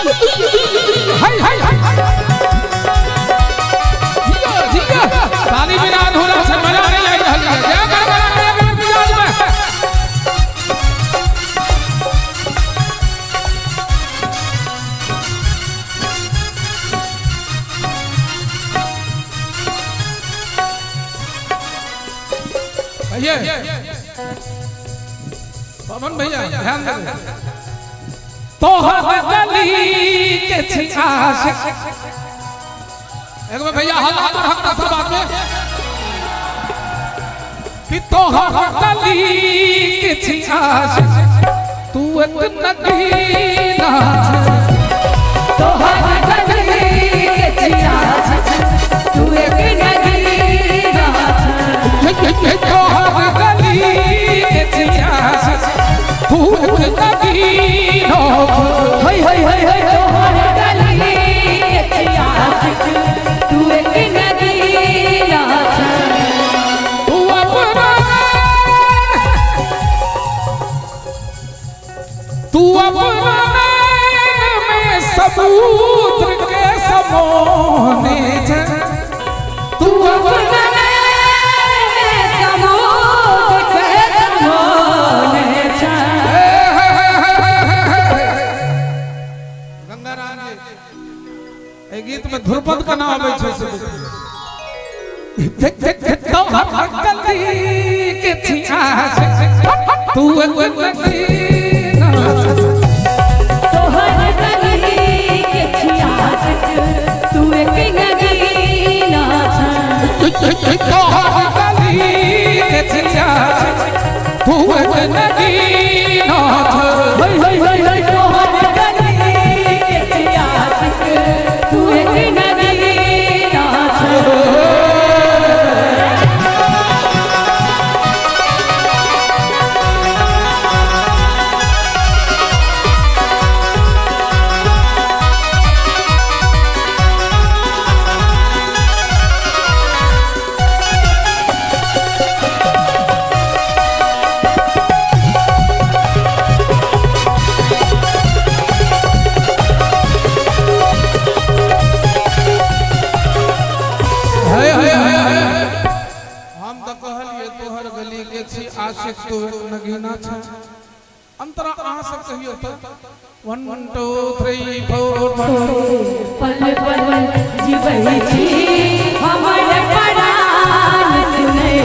हाय हाय हाय जिया जिया ताली बिना अधूरा से मजा नहीं आई रहल है। जय कर कर मिजाज में भैया पवन भैया ध्यान दे। तोहर गली के छी आशिक एक बार भैया हल्ला पर हक सब बात में कि तोहर गली के छी आशिक तू एक नगीना तोहर गली के छी आशिक तू एक नगीना तोहर गली के छी आशिक तू एक नगीना हाय हाय हाय हाय तोहर गली के छी आशिक तू एक नगीना तू अपना में समुद्र के समोने छे तू अपना में समुद्र के समोने छे। गंगाराम जी ए गीत में ध्रुपद का नाम आबै छै से तोहर गली के छी आशिक तू एक नगीना तोहर गली के छी आशिक तू एक नगीना तोहर गली के छी आशिक तू एक नगीना हाय हाय हाय हाय तोहर गली के छी आशिक तू एक नगीना हाय हाय हाय हम त कहलिए तोहर गली के छी आशिक तू एक नगीना छे। अंतरा अहाँ सब कहियो त 1 2 3 4 पल पल जीवै छी हमर परान सुनै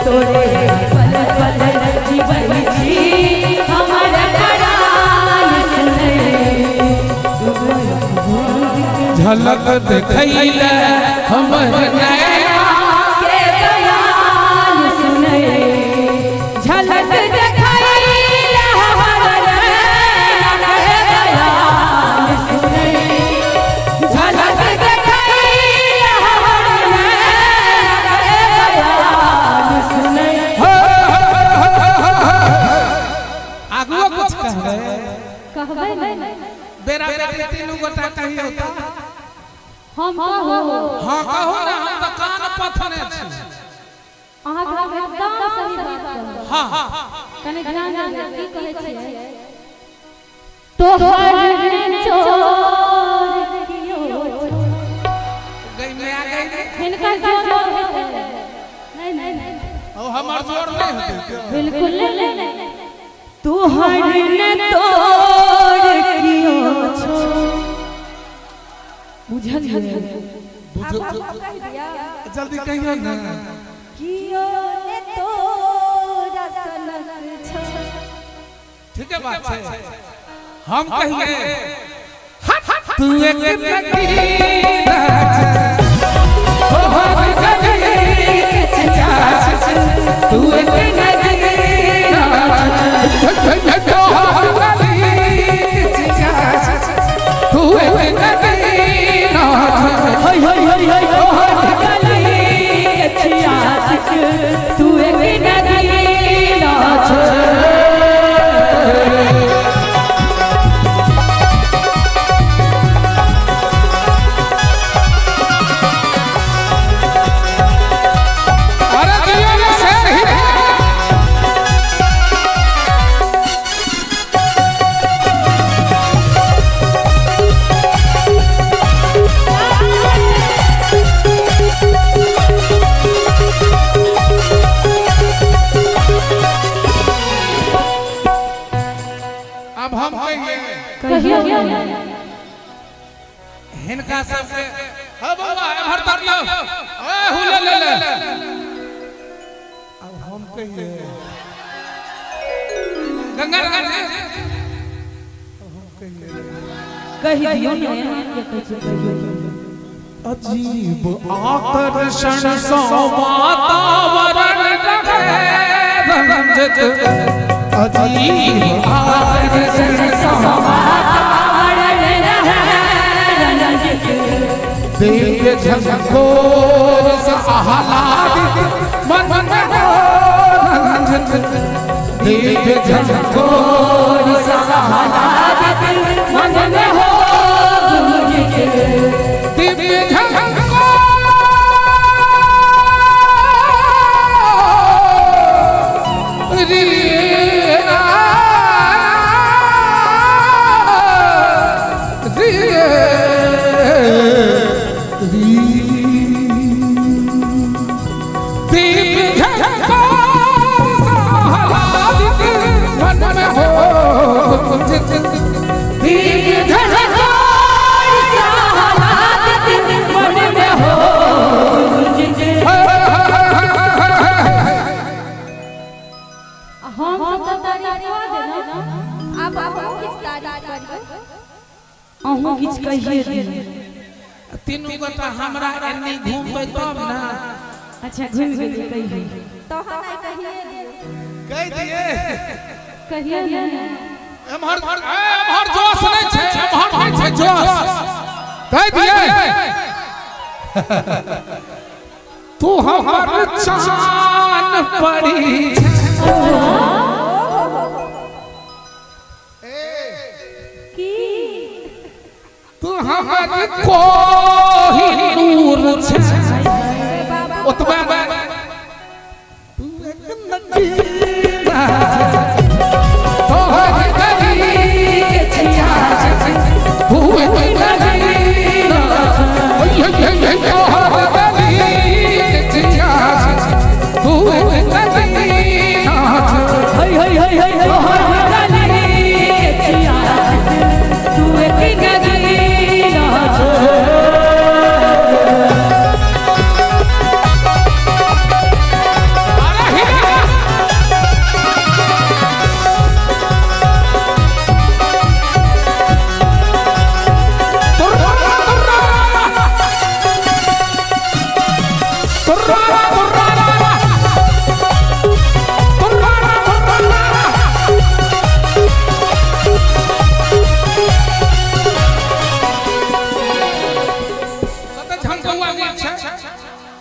तोरे पल पल जीवै छी हमर परान सुनै झलक देखैले हमर नैना के बयान सुनै झलक देखैले हमर नैना के बयान सुनै झलक देखैले हमर नैना के बयान सुनै। आगुआ कुछ कहबै कहबै नहीं बेरा बेरी तीनू गोटा कहियो त हम कहू। हां कहू ना हम त कान पथने छी अहाँ के हम एकदम सही बात कहलहुँ। हां हां कने ध्यान देबै की कहै छियै। तोहर चोर कियो गई में आ गई हिनकर जोर हेतै नहीं नहीं ओ हमर जोर नहीं हेतै बिल्कुल नहीं। तोहर ने तोर कियो छो बुझल जल्दी कहियो ना कियो ने तोरा सनक छो ठीक है बात छै हम कहिए तू एक नगीना तोहर गली के छी आशिक तू एक नगीना तोहर गली के छी आशिक तू एक नगीना हाय हाय हाय हाय तोहर गली के छी आशिक तू एक नगीना छो। अरे जिया ने शेर ही। अब हम कहिए कहियो हिनका सबके हे बउआ एम्हर तरलो ए हुले ले ले। अब हम कहिए गंगा जी, अब हम कहिए कहि दियो ने के कहै छै कहियो। अजीब आकर्षण सो वातावरण रहे रंजित, अजीब आकर्षण सो वातावरण रहे रंजित, दिव्य झंझोर से आह्लादित मन में हो रंजित, दिव्य झंझोर से आह्लादित मन में हो गुंजित, दिव्य अहूँ किछु कहिए दियौ। तीनू गोटा हमरा एन्नी घूमबै तब ना। अच्छा घूमि गेलियै, कहिए तहन आइ कहिए दियौ। कहि दियै कहिए ने। एम्हर एम्हर जोश नहि छै, एम्हर नहि छै जोश। कहि दियै तू हमर चान पड़ी तू हमर कोहिनूर छै ओतबे तू एक नगीना तोहर गली के छिया तू एक नगीना तोहर गली के छिया तू एक नगीना हई हई हई हई तोहर गली के छिया तू एक नगीना।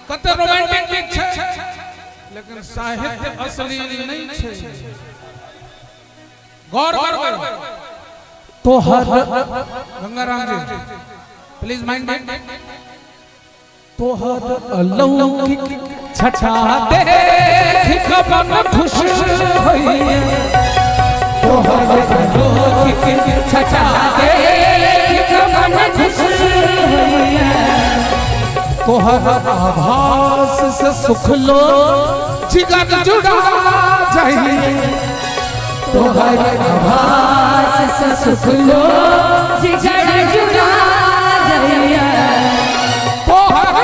कते रोमांटिक गीत छै लेकिन साहित्य असली नहीं छै। गौर कर तोहर गंगाराम जी प्लीज माइंड तोहर अलौकिक छटा देख मन खुश होइए, तोहर अलौकिक छटा देख मन खुश होइए, तोहर आभास से सुख लो जिगर जुड़ा जाइए, तोहर आभास से सुख लो जिगर जुड़ा जाइए, तोहर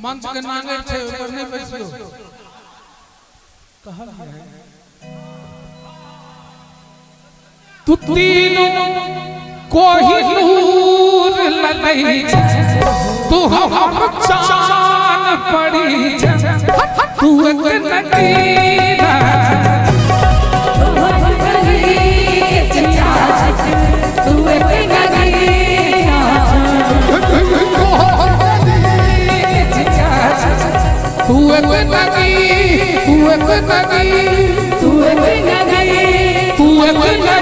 मंच के नांगर छै ओकर नहि बैसियो कहल है तू तीनू कोहिनूर लगै छै तू हमर चान एक नगीना। तोहर गली के छी आशिक तू एक नगीना छे। तू एक नगी, तू एक नगी, तू एक नगी, तू एक नगी।